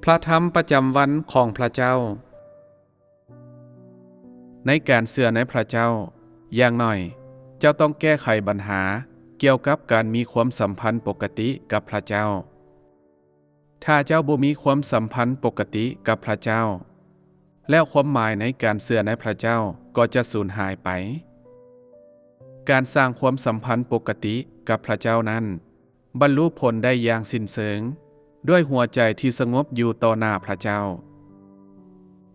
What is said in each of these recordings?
ພະທຳປະຈຳວັນຂອງພະເຈົ້າ. ໃນການເຊື່ອໃນພະເຈົ້າ, ຢ່າງໜ້ອຍ, ເຈົ້າຕ້ອງແກ້ໄຂບັນຫາກ່ຽວກັບການມີຄວາມສຳພັນປົກກະຕິກັບພະເຈົ້າ. ຖ້າເຈົ້າບໍ່ມີຄວາມສຳພັນປົກກະຕິກັບພະເຈົ້າ, ແລ້ວຄວາມໝາຍໃນການເຊື່ອໃນພະເຈົ້າກໍຈະສູນຫາຍໄປ. ການສ້າງຄວາມສຳພັນປົກກະຕິກັບພະເຈົ້ານັ້ນ ບັນລຸຜົນໄດ້ຢ່າງສິ້ນເຊີງ ດ້ວຍຫົວໃຈທີ່ສະຫງົບຢູ່ຕໍ່ໜ້າພະເຈົ້າ.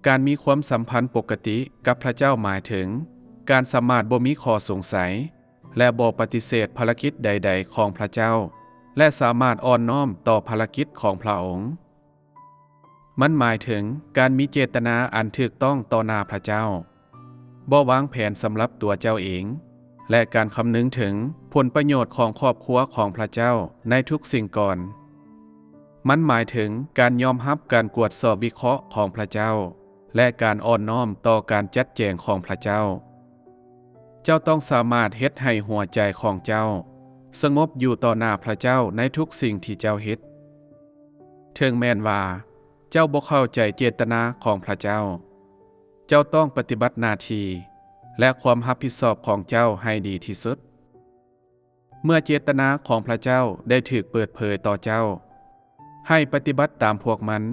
ການມີຄວາມສຳພັນປົກກະຕິກັບພະເຈົ້າໝາຍເຖິງການສາມາດບໍ່ມີຂໍ້ສົງໄສ ແລະ ບໍ່ປະຕິເສດພາລະກິດໃດໆຂອງພະເຈົ້າ ແລະ ສາມາດອ່ອນນ້ອມຕໍ່ພາລະກິດຂອງພະອົງ. ມັນໝາຍເຖິງການມີເຈດຕະນາອັນຖືກຕ້ອງຕໍ່ໜ້າພະເຈົ້າ, ບໍ່ວາງແຜນສຳລັບຕົວເຈົ້າເອງ ແລະ ການຄຳນຶງເຖິງຜົນປະໂຫຍດຂອງຄອບຄົວຂອງພະເຈົ້າໃນທຸກສິ່ງກ່ອນ. ມັນໝາຍເຖິງການຍອມຮັບການກວດສອບວິເຄາະຂອງພະເຈົ້າ ແລະ ການອ່ອນນ້ອມຕໍ່ການຈັດແຈງຂອງພະເຈົ້າ. ເຈົ້າຕ້ອງສາມາດເຮັດໃຫ້ຫົວໃຈຂອງເຈົ້າສະຫງົບຢູ່ຕໍ່ໜ້າພະເຈົ້າໃນທຸກສິ່ງທີ່ເຈົ້າເຮັດ. ເຖິງແມ່ນວ່າເຈົ້າບໍ່ເຂົ້າໃຈເຈດຕະນາຂອງພະເຈົ້າ, ເຈົ້າຕ້ອງປະຕິບັດໜ້າທີ່ ແລະ ຄວາມຮັບຜິດຊອບຂອງເຈົ້າໃຫ້ດີທີ່ສຸດ. ເມື່ອເຈດຕະນາຂອງພະເຈົ້າໄດ້ຖືກເປີດເຜີຍຕໍ່ເຈົ້າ, ໃຫ້ປະຕິບັດຕາມພວກມັນ,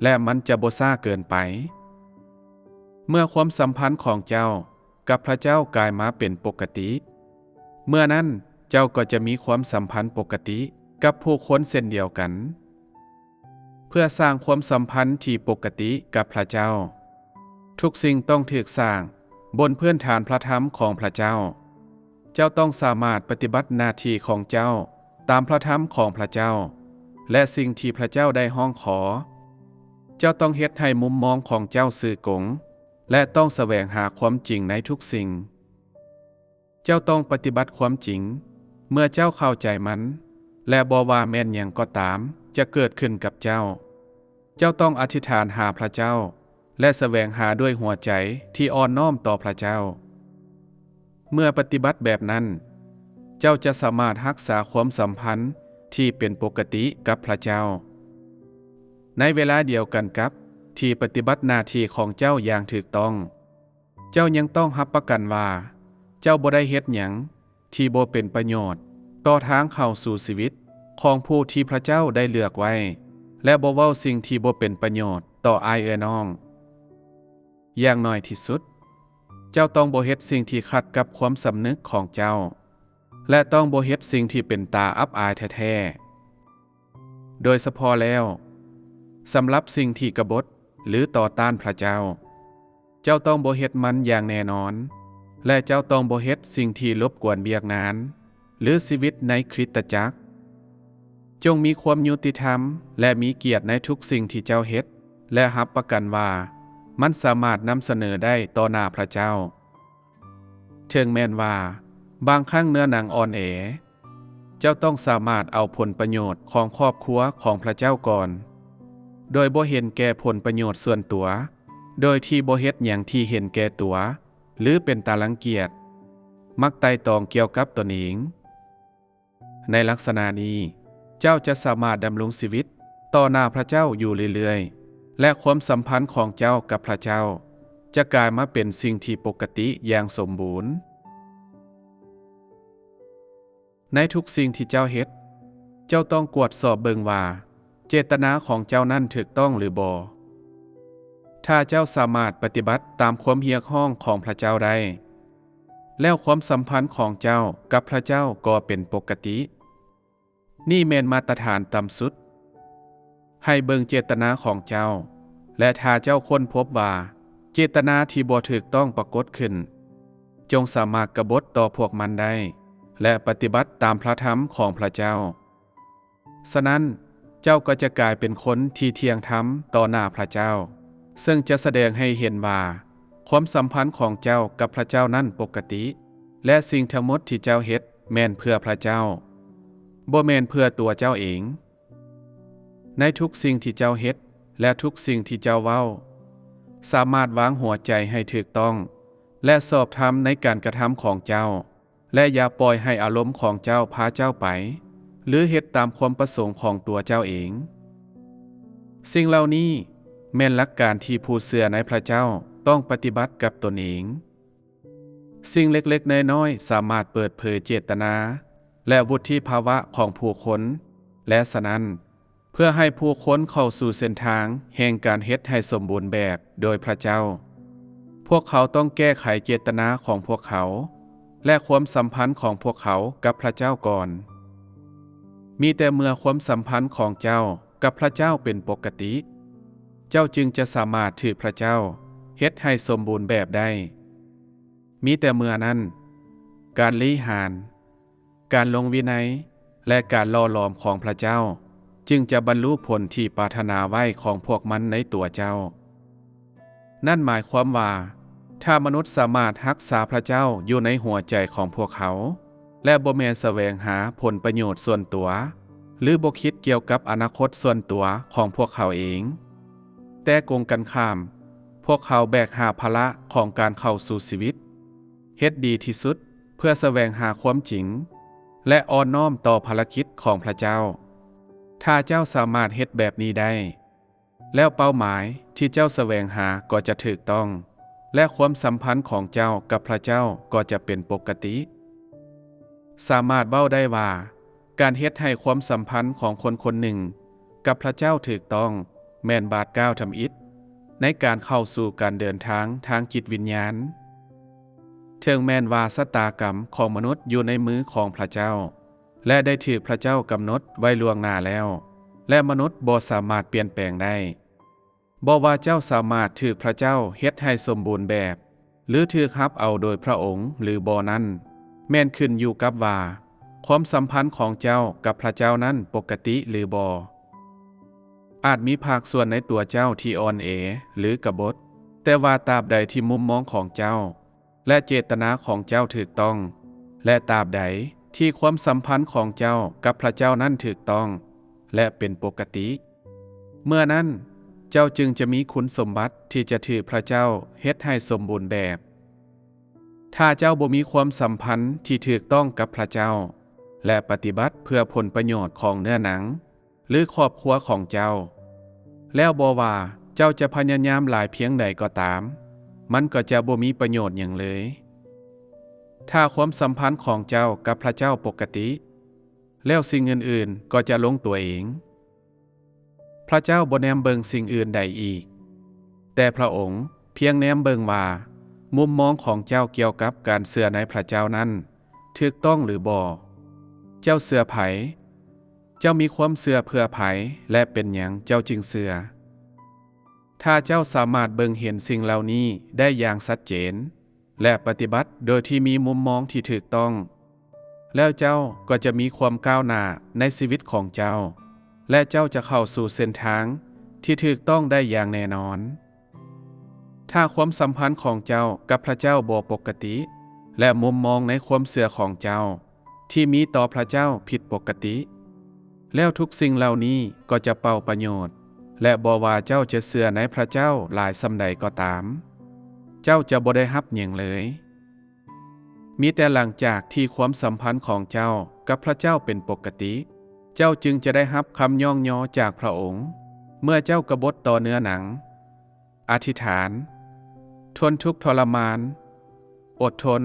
ແລະ ມັນຈະບໍ່ຊ້າເກີນໄປ. ເມື່ອຄວາມສຳພັນຂອງເຈົ້າກັບພະເຈົ້າກາຍມາເປັນປົກກະຕິ, ເມື່ອນັ້ນເຈົ້າກໍຈະມີຄວາມສຳພັນປົກກະຕິກັບຜູ້ຄົນເຊັ່ນດຽວກັນ. ເພື່ອສ້າງຄວາມສຳພັນທີ່ປົກກະຕິກັບພະເຈົ້າ, ທຸກສິ່ງຕ້ອງຖືກສ້າງບົນພື້ນຖານພະທຳຂອງພະເຈົ້າ. ເຈົ້າຕ້ອງສາມາດປະຕິບັດໜ້າທີ່ຂອງເຈົ້າຕາມພະທຳຂອງພະເຈົ້າ ແລະ ສິ່ງທີ່ພະເຈົ້າໄດ້ຮ້ອງຂໍ. ເຈົ້າຕ້ອງເຮັດໃຫ້ມຸມມອງຂອງເຈົ້າຊື່ກົງ ແລະ ຕ້ອງສະແຫວງຫາຄວາມຈິງໃນທຸກສິ່ງ. ເຈົ້າຕ້ອງປະຕິບັດຄວາມຈິງເມື່ອເຈົ້າເຂົ້າໃຈມັນ ແລະ ບໍ່ວ່າແມ່ນຫຍັງກໍຕາມຈະເກີດຂຶ້ນກັບເຈົ້າ. ເຈົ້າຕ້ອງອະທິດຖານຫາພະເຈົ້າ ແລະ ສະແຫວງຫາດ້ວຍຫົວໃຈທີ່ອ່ອນນ້ອມຕໍ່ພະເຈົ້າ. ເມື່ອປະຕິບັດແບບນັ້ນ, ເຈົ້າຈະສາມາດຮັກສາຄວາມສຳພັນທີ່ເປັນປົກກະຕິກັບພະເຈົ້າ, ໃນເວລາດຽວກັນກັບທີ່ປະຕິບັດໜ້າທີ່ຂອງເຈົ້າຢ່າງຖືກຕ້ອງ. ເຈົ້າຍັງຕ້ອງຮັບປະກັນວ່າເຈົ້າບໍ່ໄດ້ເຮັດຫຍັງທີ່ບໍ່ເປັນປະໂຫຍດຕໍ່ທາງເຂົ້າສູ່ຊີວິດຂອງຜູ້ທີ່ພະເຈົ້າໄດ້ເລືອກໄວ້ ແລະ ບໍ່ເວົ້າສິ່ງທີ່ບໍ່ເປັນປະໂຫຍດຕໍ່ອ້າຍເອື້ອຍນ້ອງ. ຢ່າງໜ້ອຍທີ່ສຸດ, ເຈົ້າຕ້ອງບໍ່ເຮັດສິ່ງທີ່ຂັດກັບຄວາມສຳນຶກຂອງເຈົ້າ ແລະ ຕ້ອງບໍ່ເຮັດສິ່ງທີ່ເປັນຕາອັບອາຍແທ້ໆ. ໂດຍສະເພາະແລ້ວ, ສຳລັບສິ່ງທີ່ກະບົດ ຫຼື ຕໍ່ຕ້ານພະເຈົ້າ, ເຈົ້າຕ້ອງບໍ່ເຮັດມັນຢ່າງແນ່ນອນ, ແລະ ເຈົ້າຕ້ອງບໍ່ເຮັດສິ່ງທີ່ລົບກວນວຽກງານ ຫຼື ຊີວິດໃນຄຣິສຕະຈັກ. ຈົ່ງມີຄວາມຍຸຕິທຳ ແລະ ມີກຽດໃນທຸກສິ່ງທີ່ເຈົ້າເຮັດ ແລະ ຮັບປະກັນວ່າມັນສາມາດນຳສະເໜີໄດ້ຕໍ່ໜ້າພະເຈົ້າ. ເຖິງແມ່ນວ່າບາງຄັ້ງເນື້ອໜັງອ່ອນແອ, ເຈົ້າຕ້ອງສາມາດເອົາຜົນປະໂຫຍດຂອງຄອບຄົວຂອງພະເຈົ້າກ່ອນ, ໂດຍບໍ່ເຫັນແກ່ຜົນປະໂຫຍດສ່ວນຕົວ, ໂດຍທີ່ບໍ່ເຮັດຫຍັງທີ່ເຫັນແກ່ຕົວ ຫຼື ເປັນຕາລັງກຽດ, ມັກໄຕ່ຕອງກ່ຽວກັບຕົນເອງ. ໃນລັກສະນະນີ້, ເຈົ້າຈະສາມາດດຳລົງຊີວິດຕໍ່ໜ້າພະເຈົ້າຢູ່ເລື້ອຍໆ ແລະ ຄວາມສຳພັນຂອງເຈົ້າກັບພະເຈົ້າຈະກາຍມາເປັນສິ່ງທີ່ປົກກະຕິຢ່າງສົມບູນ. ໃນທຸກສິ່ງທີ່ເຈົ້າເຮັດ, ເຈົ້າຕ້ອງກວດສອບເບິ່ງວ່າເຈດຕະນາຂອງເຈົ້ານັ້ນຖືກຕ້ອງຫຼືບໍ່. ຖ້າເຈົ້າສາມາດປະຕິບັດຕາມຄວາມຮຽກຮ້ອງຂອງພະເຈົ້າໄດ້, ແລ້ວຄວາມສຳພັນຂອງເຈົ້າກັບພະເຈົ້າກໍເປັນປົກກະຕິ. ນີ້ແມ່ນມາດຕະຖານຕ່ຳສຸດ. ໃຫ້ເບິ່ງເຈດຕະນາຂອງເຈົ້າ, ແລະ ຖ້າເຈົ້າຄົ້ນພົບວ່າເຈດຕະນາທີ່ບໍ່ຖືກຕ້ອງປາກົດຂຶ້ນ, ຈົ່ງສາມາດກະບົດຕໍ່ພວກມັນໄດ້ ແລະ ປະຕິບັດຕາມພະທຳຂອງພະເຈົ້າ. ສະນັ້ນ, ເຈົ້າກໍຈະກາຍເປັນຄົນທີ່ທ່ຽງທຳຕໍ່ໜ້າພະເຈົ້າ, ເຊິ່ງຈະສະແດງໃຫ້ເຫັນວ່າຄວາມສຳພັນຂອງເຈົ້າກັບພະເຈົ້ານັ້ນປົກກະຕິ, ແລະ ສິ່ງທັງໝົດທີ່ເຈົ້າເຮັດແມ່ນເພື່ອພະເຈົ້າ, ບໍ່ແມ່ນເພື່ອຕົວເຈົ້າເອງ. ໃນທຸກສິ່ງທີ່ເຈົ້າເຮັດ ແລະ ທຸກສິ່ງທີ່ເຈົ້າເວົ້າ, ສາມາດວາງຫົວໃຈໃຫ້ຖືກຕ້ອງ ແລະ ຊອບທຳໃນການກະທຳຂອງເຈົ້າ. ແລະ ຢ່າປ່ອຍໃຫ້ອາລົມຂອງເຈົ້າພາເຈົ້າໄປ ຫຼື ເຮັດຕາມຄວາມປະສົງຂອງຕົວເຈົ້າເອງ. ສິ່ງເຫຼົ່ານີ້ແມ່ນຫຼັກການທີ່ຜູ້ເຊື່ອໃນພຣະເຈົ້າຕ້ອງປະຕິບັດກັບຕົນເອງ. ສິ່ງເລັກໆນ້ອຍໆສາມາດເປີດເຜີຍເຈດຕະນາ ແລະ ວຸດທິພາວະຂອງຜູ້ຄົນ, ແລະ ສະນັ້ນ, ເພື່ອໃຫ້ຜູ້ຄົນເຂົ້າສູ່ເສັ້ນທາງແຫ່ງການເຮັດໃຫ້ສົມບູນແບບໂດຍພຣະເຈົ້າ, ພວກເຂົາຕ້ອງແກ້ໄຂເຈດຕະນາຂອງພວກເຂົາ ແລະ ຄວາມສຳພັນຂອງພວກເຂົາກັບພຣະເຈົ້າກ່ອນ. ມີແຕ່ເມື່ອຄວາມສຳພັນຂອງເຈົ້າກັບພຣະເຈົ້າເປັນປົກກະຕິ, ເຈົ້າຈຶ່ງຈະສາມາດຖືກພຣະເຈົ້າເຮັດໃຫ້ສົມບູນແບບໄດ້. ມີແຕ່ເມື່ອນັ້ນ, ການລີ້ຫານ, ການລົງວິໄນ ແລະ ການຫຼໍ່ຫຼອມຂອງພຣະເຈົ້າ ຈຶ່ງຈະບັນລຸຜົນທີ່ປາດຖະໜາໄວ້ຂອງພວກມັນໃນຕົວເຈົ້າ. ນັ້ນໝາຍຄວາມວ່າ, ຖ້າມະນຸດສາມາດຮັກສາພຣະເຈົ້າຢູ່ໃນຫົວໃຈຂອງພວກເຂົາ ແລະ ບໍ່ແມ່ນສະແຫວງຫາຜົນປະໂຫຍດສ່ວນຕົວ ຫຼື ບໍ່ຄິດກ່ຽວກັບອະນາຄົດສ່ວນຕົວຂອງພວກເຂົາເອງ, ແຕ່ກົງກັນຂ້າມ, ພວກເຂົາແບກຫາພາລະຂອງການເຂົ້າສູ່ຊີວິດ, ເຮັດດີທີ່ສຸດເພື່ອສະແຫວງຫາຄວາມຈິງ ແລະ ອ່ອນນ້ອມຕໍ່ພາລະກິດຂອງພຣະເຈົ້າ. ຖ້າເຈົ້າສາມາດເຮັດແບບນີ້ໄດ້, ແລ້ວເປົ້າໝາຍທີ່ເຈົ້າສະແຫວງຫາກໍຈະຖືກຕ້ອງ, ແລະ ຄວາມສຳພັນຂອງເຈົ້າກັບພຣະເຈົ້າກໍຈະເປັນປົກກະຕິ. ສາມາດເວົ້າໄດ້ວ່າ, ການເຮັດໃຫ້ຄວາມສຳພັນຂອງຄົນຄົນໜຶ່ງກັບພຣະເຈົ້າຖືກຕ້ອງ ແມ່ນບາດກ້າວທຳອິດໃນການເຂົ້າສູ່ການເດີນທາງທາງຈິດວິນຍານ. ເຖິງແມ່ນວ່າຊະຕາກຳຂອງມະນຸດຢູ່ໃນມືຂອງພຣະເຈົ້າ ແລະ ໄດ້ຖືກພຣະເຈົ້າກຳນົດໄວ້ລ່ວງໜ້າແລ້ວ, ແລະ ມະນຸດບໍ່ສາມາດປ່ຽນແປງໄດ້. ບໍ່ວ່າເຈົ້າສາມາດຖືກພຣະເຈົ້າເຮັດໃຫ້ສົມບູນແບບ ຫຼື ຖືກຮັບເອົາໂດຍພຣະອົງ ຫຼື ບໍ່ນັ້ນ, ແມ່ນຂຶ້ນຢູ່ກັບວ່າຄວາມສຳພັນຂອງເຈົ້າກັບພຣະເຈົ້ານັ້ນປົກກະຕິ ຫຼື ບໍ່. ອາດມີພາກສ່ວນໃນຕົວເຈົ້າທີ່ອ່ອນແອ ຫຼື ກະບົດ, ແຕ່ວ່າຕາບໃດທີ່ມຸມມອງຂອງເຈົ້າ ແລະ ເຈດຕະນາຂອງເຈົ້າຖືກຕ້ອງ, ແລະ ຕາບໃດທີ່ຄວາມສຳພັນຂອງເຈົ້າກັບພຣະເຈົ້ານັ້ນຖືກຕ້ອງ ແລະ ເປັນປົກກະຕິ, ເມື່ອນັ້ນເຈົ້າຈຶ່ງຈະມີຄຸນສົມບັດທີ່ຈະຖືກພຣະເຈົ້າເຮັດໃຫ້ສົມບູນແບບ. ຖ້າເຈົ້າບໍ່ມີຄວາມສຳພັນທີ່ຖືກຕ້ອງກັບພຣະເຈົ້າ ແລະ ປະຕິບັດເພື່ອຜົນປະໂຫຍດຂອງເນື້ອໜັງ ຫຼື ຄອບຄົວຂອງເຈົ້າ, ແລ້ວບໍ່ວ່າເຈົ້າຈະພະຍາຍາມຫຼາຍພຽງໃດກໍຕາມ, ມັນກໍຈະບໍ່ມີປະໂຫຍດຫຍັງເລີຍ. ຖ້າຄວາມສຳພັນຂອງເຈົ້າກັບພຣະເຈົ້າປົກກະຕິ, ແລ້ວສິ່ງອື່ນໆກໍຈະລົງຕົວເອງ. ພຣະເຈົ້າບໍ່ແນມເບິ່ງສິ່ງອື່ນໃດອີກ, ແຕ່ພຣະອົງພຽງແນມເບິ່ງວ່າມຸມມອງຂອງເຈົ້າກ່ຽວກັບການເຊື່ອໃນພຣະເຈົ້ານັ້ນຖືກຕ້ອງຫຼືບໍ່. ເຈົ້າເຊື່ອໃຜ? ເຈົ້າມີຄວາມເຊື່ອເພື່ອໃຜ ແລະ ເປັນຫຍັງເຈົ້າຈຶ່ງເຊື່ອ? ຖ້າເຈົ້າສາມາດເບິ່ງເຫັນສິ່ງເຫຼົ່ານີ້ໄດ້ຢ່າງຊັດເຈນ ແລະ ປະຕິບັດໂດຍທີ່ມີມຸມມອງທີ່ຖືກຕ້ອງ, ແລ້ວເຈົ້າກໍຈະມີຄວາມກ້າວໜ້າໃນຊີວິດຂອງເຈົ້າ ແລະ ເຈົ້າຈະເຂົ້າສູ່ເສັ້ນທາງທີ່ຖືກຕ້ອງໄດ້ຢ່າງແນ່ນອນ. ຖ້າຄວາມສຳພັນຂອງເຈົ້າກັບພຣະເຈົ້າບໍ່ປົກກະຕິ ແລະ ມຸມມອງໃນຄວາມເຊື່ອຂອງເຈົ້າ ທີ່ມີຕໍ່ພຣະເຈົ້າຜິດປົກກະຕິ, ແລ້ວທຸກສິ່ງເຫຼົ່ານີ້ກໍຈະເປົ່າປະໂຫຍດ, ແລະ ບໍ່ວ່າເຈົ້າຈະເຊື່ອໃນພຣະເຈົ້າຫຼາຍສ່ຳໃດກໍຕາມ, ເຈົ້າຈະບໍ່ໄດ້ຮັບຫຍັງເລີຍ. ມີແຕ່ຫຼັງຈາກທີ່ຄວາມສຳພັນຂອງເຈົ້າກັບພຣະເຈົ້າເປັນປົກກະຕິ, ເຈົ້າຈຶ່ງຈະໄດ້ຮັບຄຳຍ້ອງຍໍຈາກພຣະອົງ, ເມື່ອເຈົ້າກະບົດຕໍ່ເນື້ອໜັງ, ອະທິຖານ, ທົນທຸກທໍລະມານ, ອົດທົນ,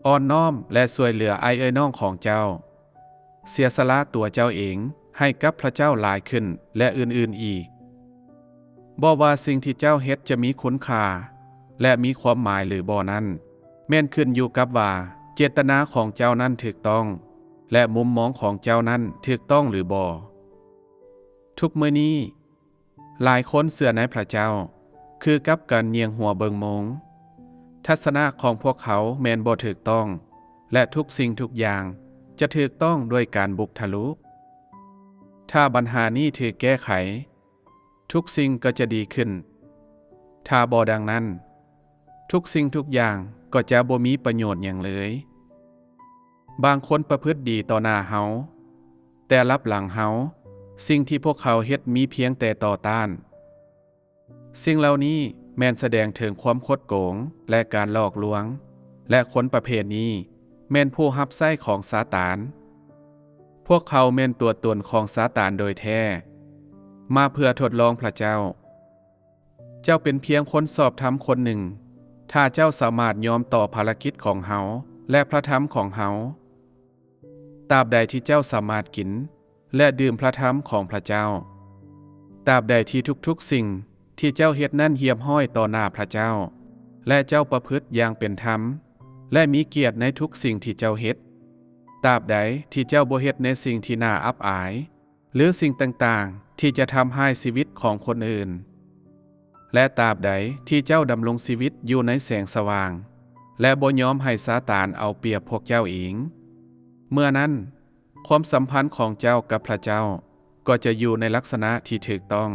ອ່ອນນ້ອມ ແລະ ຊ່ວຍເຫຼືອອ້າຍເອື້ອຍນ້ອງຂອງເຈົ້າ, ເສຍສະຫຼະຕົວເຈົ້າເອງໃຫ້ກັບພຣະເຈົ້າຫຼາຍຂຶ້ນ ແລະ ອື່ນໆອີກ. ບໍ່ວ່າສິ່ງທີ່ເຈົ້າເຮັດຈະມີຄຸນຄ່າ ແລະ ມີຄວາມໝາຍຫຼືບໍ່ນັ້ນ, ແມ່ນຂຶ້ນຢູ່ກັບວ່າເຈດຕະນາຂອງເຈົ້ານັ້ນຖືກຕ້ອງ ແລະ ມຸມມອງຂອງເຈົ້ານັ້ນຖືກຕ້ອງຫຼືບໍ່. ທຸກມື້ນີ້, ຫຼາຍຄົນເຊື່ອໃນພຣະເຈົ້າ ຄືກັບການຫຍ້ຽງຫົວເບິ່ງໂມງ. ທັດສະນະຂອງພວກເຂົາແມ່ນບໍ່ຖືກຕ້ອງ, ແລະ ທຸກສິ່ງທຸກຢ່າງຈະຖືກຕ້ອງດ້ວຍການບຸກທະລຸ. ຖ້າບັນຫານີ້ຖືກແກ້ໄຂ, ທຸກສິ່ງກໍຈະດີຂຶ້ນ. ຖ້າບໍ່ດັ່ງນັ້ນ, ທຸກສິ່ງທຸກຢ່າງກໍຈະບໍ່ມີປະໂຫຍດຫຍັງເລີຍ. ບາງຄົນປະພຶດດີຕໍ່ໜ້າເຮົາ, ແຕ່ລັບຫຼັງເຮົາ, ສິ່ງທີ່ພວກເຂົາເຮັດມີພຽງແຕ່ຕໍ່ຕ້ານ. ສິ່ງເຫຼົ່ານີ້ແມ່ນສະແດງເຖິງຄວາມຄົດໂກງ ແລະ ການຫຼອກລວງ, ແລະ ຄົນປະເພດນີ້ແມ່ນຜູ້ຮັບໃຊ້ຂອງຊາຕານ. ພວກເຂົາແມ່ນຕົວຕົນຂອງຊາຕານໂດຍແທ້. ມາເພື່ອທົດລອງພຣະເຈົ້າ. ເຈົ້າເປັນພຽງຄົນຊອບທຳຄົນໜຶ່ງ ຖ້າເຈົ້າສາມາດຍອມຕໍ່ພາລະກິດຂອງເຮົາ ແລະ ພຣະທຳຂອງເຮົາ. ຕາບໃດທີ່ເຈົ້າສາມາດກິນ ແລະ ດື່ມພຣະທຳຂອງພຣະເຈົ້າ, ຕາບໃດທີ່ທຸກໆສິ່ງທີ່ເຈົ້າເຮັດນັ້ນຮຽບຮ້ອຍຕໍ່ໜ້າພຣະເຈົ້າ ແລະ ເຈົ້າປະພຶດຢ່າງເປັນທຳ ແລະ ມີກຽດໃນທຸກສິ່ງທີ່ເຈົ້າເຮັດ, ຕາບໃດທີ່ເຈົ້າບໍ່ເຮັດໃນສິ່ງທີ່ໜ້າອັບອາຍ ຫຼື ສິ່ງຕ່າງໆທີ່ຈະທຳຮ້າຍຊີວິດຂອງຄົນອື່ນ, ແລະ ຕາບໃດທີ່ເຈົ້າດຳລົງຊີວິດຢູ່ໃນແສງສະຫວ່າງ ແລະ ບໍ່ຍອມໃຫ້ຊາຕານເອົາປຽບພວກເຈົ້າເອງ, ເມື່ອນັ້ນ ຄວາມສຳພັນຂອງເຈົ້າກັບພຣະເຈົ້າກໍຈະຢູ່ໃນລັກສະນະທີ່ຖືກຕ້ອງ.